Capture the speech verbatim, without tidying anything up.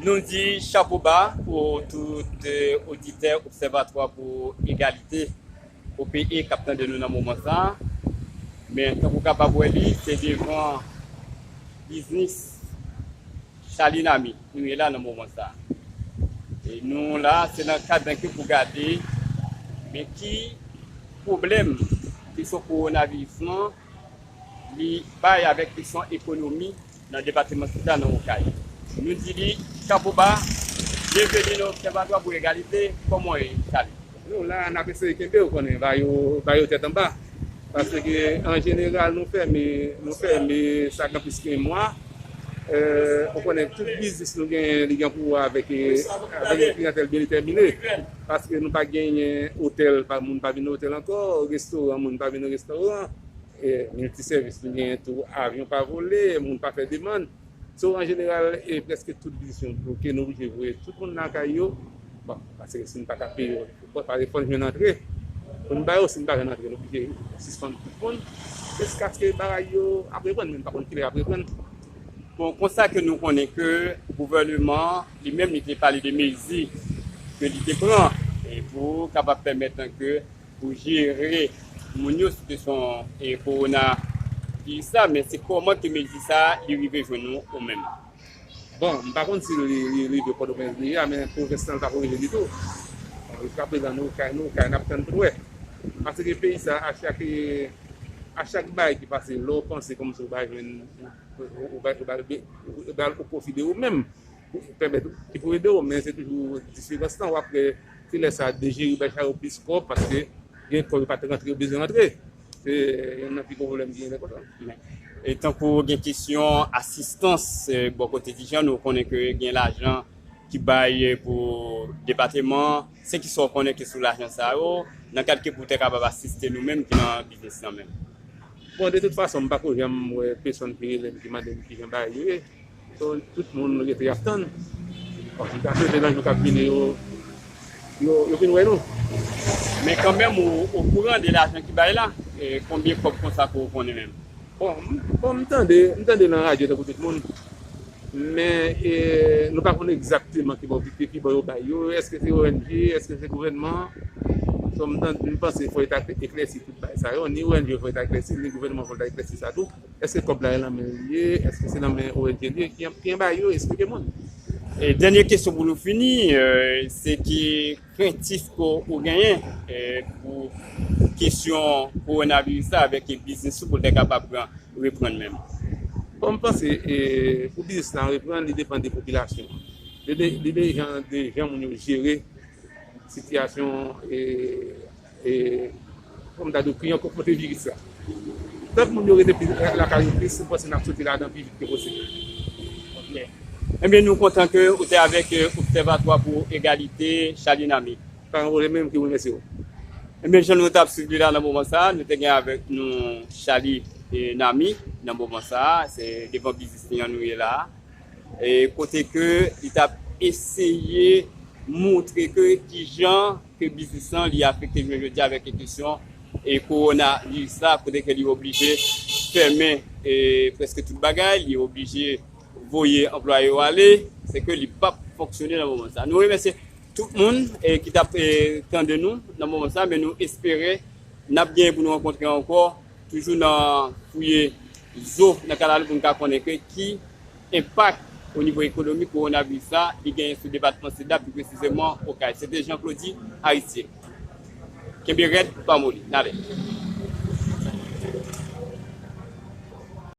Nou di chapo ba pou tout, eh, oditè Obsèvatwa pou Egalite, O P E, k ap tande nou nan moman sa a. Men, tankou w kapab wè li, se devan biznis Charly Namy nou ye la nan moman sa a. E nou la, se nan kad enki pou gade, men ki pwoblèm kesyon kowonaviris lan li bay avèk kesyon ekonomi nan depatman Sid la, nan Okay. Nou di li chapo ba, byenveni nan Obsèvatwa pou Egalite, kòman w ye, Charly? Nou la, n ap eseye kenbe, ou konnen, ba yo, ba yo tèt anba. Paske, an jeneral, nou fèmen, nou fèmen sa gen plis ke yon mwa. Eh, ou konnen, tout biznis nou genyen, li gen pou wè avèk, eh, avèk yon kliyantèl byen detèmine. Paske nou pa genyen otèl, pa, moun pa vin nan otèl ankò, restoran, moun pa vin nan restoran. E miltisèvis, nou genyen tou, avyon pa vole, moun pa fè demann. So, an jeneral, e prèske tout biznis yo bloke, nou oblije voye tout moun lakay yo. Bon, paske si n pa ka peye yo, fò, fò, fò n jwenn antre. Pou n ba yo, si n pa jwenn antre, nou oblije sispann tout moun. Jiskaske bagay yo ap reprann, men n pa konn kilè y ap reprann. Bon, konsa ke nou konnen ke gouvèneman an, li menm, li te pale de mezi ke li te pran, e pou kapab pèmèt ke pou jere moun yo sou kesyon, e, kowonaviris la, men se kòman ke mezi sa a li rive jwenn ou, ou menm? Bon, m pa konn si li, li, li rive Pòtoprens deja, men pwovens lan l pako rive ditou. Jiskaprezan, nou kay, nou kay, n ap tann pou n wè. Paske peyi sa, a chak, a chak bagay ki pase, lè w panse kòmsi w va jwenn, ou, ou, ou, ou, ou, ou, ou, ou, ou, ou pwofite ou menm. Pèmèt ki pou ede w, men se toujou diferans lan, w ap wè, se lè sa, D G I bay chak yo plis kòb, paske gen kòb yo pa t rantre, yo bezwen rantre. Se youn nan pi gwo pwoblèm ki genyen konsa. E tankou gen kesyon asistans, eh, bò kote Dijan, nou konnen ke gen lajan ki bay, eh, pou depatman, se kisa w konnen ki sou lajan sa yo, nan kad ke pou te kapab asiste nou menm ki nan biznis lan menm? Bon, de tout fason, m pako janm wè pèsonn ki rele m, ki mande m kijan bagay yo ye. So, tout moun rete y ap tann. Bon, m ta swete nan jou k ap vini yo, yo, yo vin wè nou. Men kanmenm, ou okouran de lajan ki bay la? E konbyen kòb konsa ke w konnen menm? Bon, m, bon, m tande, m tande nan radyo tankou tout moun. Men, e, nou pa konn egzakteman ki bò, ki, ki bò yo bay yo. Èske se O N G, èske se gouvènman? So, m tande, m panse fò yo ta eklèsi tout bagay sa yo. Ni O N G fò yo ta eklèsi, ni gouvènman fò yo ta eklèsi sa tou. Èske kòb la e nan men li ye? Èske se nan men O N G li ye? Ki, ki anba yo? Esplike moun. E dènye kesyon pou nou fini, eh, se ki krentif ke ou genyen, eh, pou kesyon kowonaviris la avèk biznis ou pou l te kapab reprann menm? Bon, m panse, eh, pou biznis la reprann, li depann de popilasyon an. Li de, li depann de jan moun yo jere sitiyasyon, e, e, kòm m ta di w, ki an konfwonte viris la. Tank moun yo rete pi, lakay yo plis, m panse n ap soti ladan pi vit ke posib. Ok. Ebyen, nou kontan ke ou te avèk, eh, Obsèvatwa pou Egalite, Charly Namy. Pa gen pwoblèm, menm ki remèsye w. Ebyen, jan nou t ap swiv li la nan moman sa a, nou te gen avèk nou Charly, eh, Namy nan moman sa a, se devan biznis li an nou ye la a. E kote ke li t ap eseye montre ke kijan ke biznis lan li afekte jounen jodi a avèk kesyon e kowonaviris la, kote ke li oblije fèmen, e, prèske tout bagay, li oblije voye anplwaye yo ale, se ke li p ap fonksyone nan moman sa. Nou remèsye tout moun, e, ki t ap, e, tande nou nan moman sa, men nou espere n ap genyen pou nou rankontre ankò, toujou nan fouye zo nan kalalou pou n ka konnen ke ki enpak o nivo ekonomik kowonaviris la li genyen sou depatman Sid la, pi presizeman Okay. Se te Jean Claudy Aristide. Kenbe rèd, pa moli. N ale.